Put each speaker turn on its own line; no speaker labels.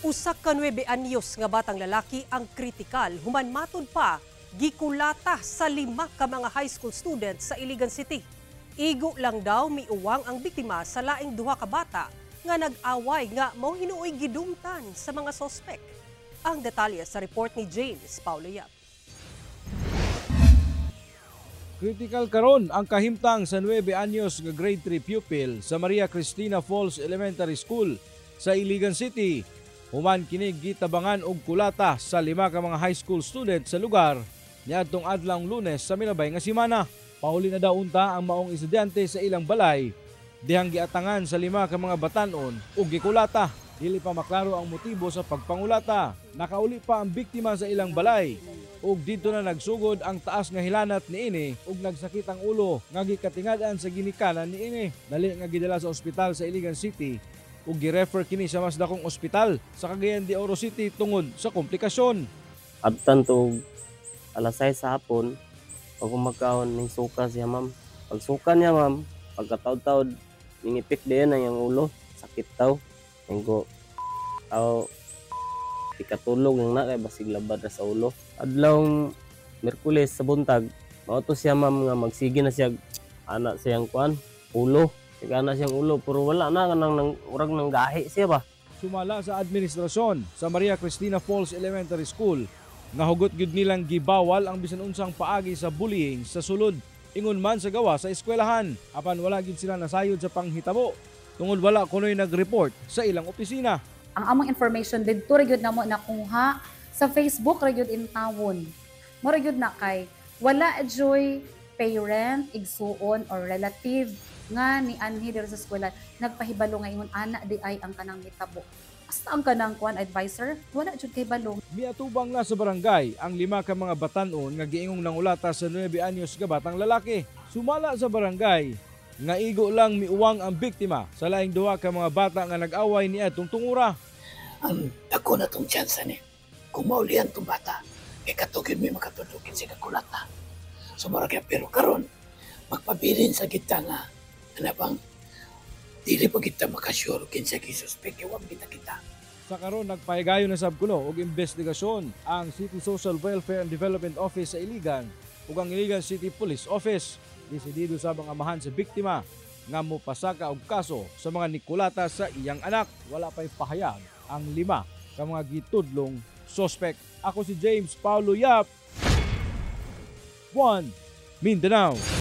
Usa ka 9 anyos nga batang lalaki ang kritikal human matud pa gikulata sa lima ka mga high school students sa Iligan City. Igo lang daw miuwang ang biktima sa laing duha ka bata nga nag-away nga mao hinuoy gidumtan sa mga sospek. Ang detalye sa report ni James Paulo Yap.
Critical karon ang kahimtang sa 9 anyos nga grade 3 pupil sa Maria Cristina Falls Elementary School sa Iligan City. Human kini gitabangan og kulata sa lima ka mga high school student sa lugar niadtong adlawng Lunes sa milabay nga simana. Pauli na daw unta ang maong estudyante sa ilang balay dihang giatangan sa lima ka mga batanon ug gikulata. Dili pa maklaro ang motibo sa pagpangulata. Nakauli pa ang biktima sa ilang balay ug didto na nagsugod ang taas nga hilanat niini ug nagsakit ang ulo nga gikatingad-an sa ginikanan niini. Dali nga gidala sa ospital sa Iligan City ug girefer kini sa mas dakong ospital sa Cagayan de Oro City tungod sa komplikasyon.
Abtan to alas 6 sa hapon, pag magkaon ning suka siya, ma'am. Pag suka niya, ma'am, pagkataod-taod, ningipik din ang iyang ulo, sakit taw. Ingko, aw, ikatulog yung na kay basig labad ra sa ulo. Adlawng Miyerkules sa buntag, mao to siya, ma'am, nga magsige na siya ana siyang kuan, ulo. Sige ana siyang ulo pero wala na kanang nang urag nang gahi siya ba.
Sumala sa administrasyon sa Maria Cristina Falls Elementary School nga hugot gyud nilang gibawal ang bisan unsang paagi sa bullying sa sulod ingon man sa gawa sa eskwelahan, apan wala gyud sila nasayod sa panghitabo tungod wala kunoy nag-report sa ilang opisina.
Ang among information didto ra gyud namo nakuha sa Facebook ra gyud in tawon. Mo ra gyud na kay wala joy parent, igsuon or relative nga ni anhi diri sa eskwela nagpahibalo nga ingon ana di ay ang kanang mitabo. Basta ang kanang kuan advisor, wala jud kay balo.
Miatubang na sa barangay ang lima ka mga batan-on nga giingong nangulata sa 9 anyos nga batang lalaki. Sumala sa barangay nga igo lang miuwang ang biktima sa laing duha ka mga bata nga nag-away niadtong tungura.
Ang dako na tong chance ni kung maulian tong bata kay katugin may makatudlokin siya kakulata. So mura kaya, pero karon magpabilin sa kita nga ana bang dili pa kita makasure kinsa gisuspek kay wa kita kita.
Sa karon, nagpahigayon na sab kuno og investigasyon ang City Social Welfare and Development Office sa Iligan ug ang Iligan City Police Office. Desidido sab ang amahan sa biktima nga mopasaka og kaso sa mga nikulata sa iyang anak. Wala pa'y pahayag ang lima ka mga gitudlong sospek. Ako si James Paulo Yap. 1 Mindanao.